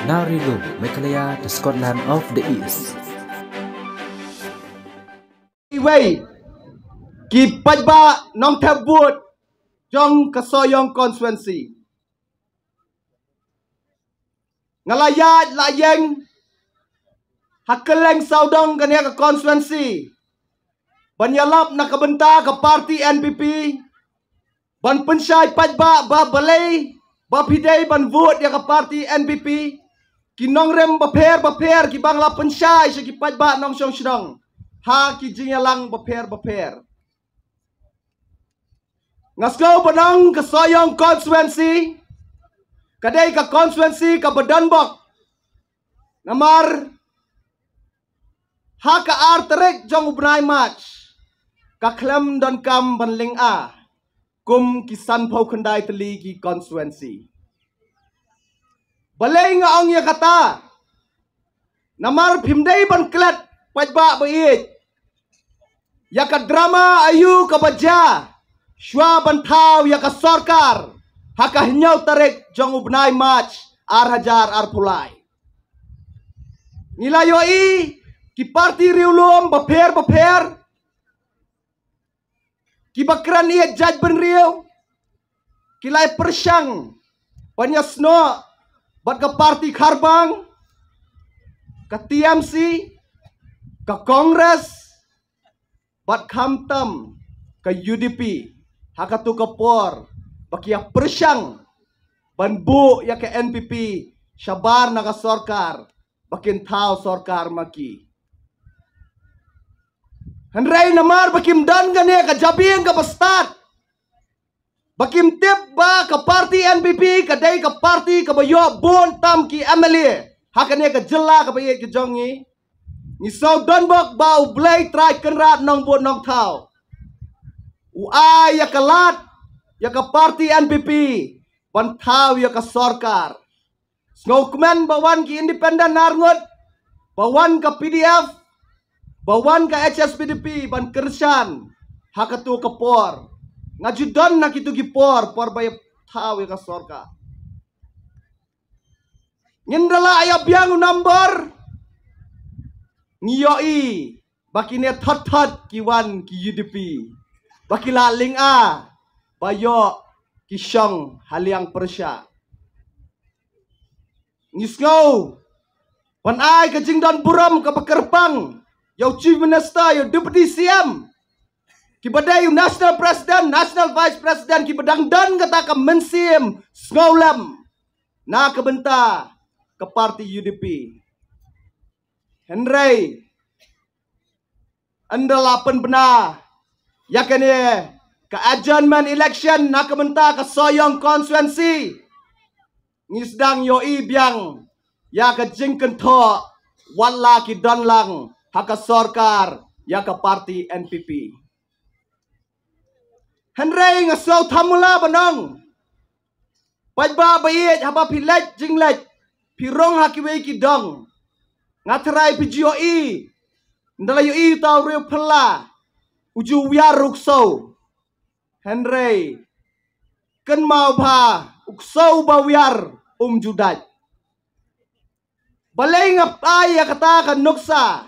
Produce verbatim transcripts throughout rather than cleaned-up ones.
Narilu, Meghalaya, the Scotland of the East. Iwei ki paidbah nongthep vote jong ka Sohiong constituency. Nga la ïaid la ïeng ha kylleng sawdong kane ka constituency ban ïalap na ka bynta ka party N P P, ban pynshai paidbah ba balei ba phi dei ban vote ïa ka party N P P. Ki nongrim bapher bapher kiba nga la pynshai sha ki paidbah nongshong shnong ha ki jingïalang bapher bapher. Nga sngew ba nang ka Sohiong constituency ka dei ka constituency kaba donbok. Namar ha ka ar tarik jong u bnai March ka khlem donkam ban lynga kum ki sanphew khyndai tylli ki constituency. Balei nga ong ïa kata? Namar phim dei ban klet paidbah ba ïeit ïa ka drama aïu kaba jia shuwa ban thaw ïa ka sorkar ha ka hynñiew tarik jong u bnai March ar hajar arphew lai. Ngi la ïohi ki party riewlum bapher bapher kiba kren ïa jaitbynriew ki la pyrshang ban ïasnoh bad ka party kharbang, ka T M C, ka Congress bad khamtam ka U D P ha katu ka por ba ki ïa pyrshang ban buh ïa ka N P P shabar na ka sorkar ba kin thaw sorkar ma ki. Hynrei namar ba kim don kane ka jabieng kaba stad, ba kim tip ba ka party N P P ka dei ka party kaba ïoh bun tam ki M L A ha kane ka jylla kaba ïeit ka jong ngi, ngi sngew donbok ba U Blei Trai Kynrad Nongbud Nongthaw u ai ïa ka lad ïa ka party N P P ban thaw ïa ka sorkar. Sngewkmen ba wan ki independent arngut, ba wan ka P D F, ba wan ka H S P D P ban kyrshan ha katu ka por. Nga ju don ha kitu ki por, por ba ïa thaw ïa ka sorkar. Ngin da la ïa biang u number, ngi ïohi ba kine thot thot ki wan ki U D P ba ki la lynga ba ïoh ki shong ha liang pyrshah. Ngi sngew ban ai ka jingdon burom kaba kyrpang ïa u Chief Minister, ïa u Deputy C M, kiba dei u National President, National Vice President, kiba dang don kata ka mynsiem sngewlem na ka bynta ka party U D P. Hynrei ynda la pynbna ïa kane ka adjournment election na ka bynta ka Sohiong constituency, ngi sdang ïohi biang ïa ka jingkynthoh wat la ki don lang ha ka sorkar ïa ka party N P P. Hynrei nga sngew thamula ban ong, paidbah ba ïeit, haba phi leit jingleit, phi rung ha kiwei ki dong, nga tharai phi ju ïohi, ynda la ïohi uta u riew phylla u ju wiar u ksew. Hynrei kynmaw ba u ksew ba wiar um ju dait. Balei nga ai ïa kata ka nuksa?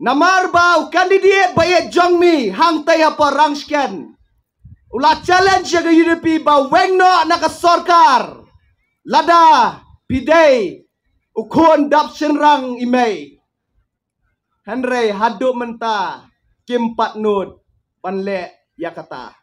Namar ba u candidate ba ïeit jong mi hangtei ha Pharangshken u la challenge ïa ka U D P ba weng noh na ka sorkar lada phi dei u khun dap shynrang i mei. Hynrei haduh mynta kim pat nud ban leh ïa kata.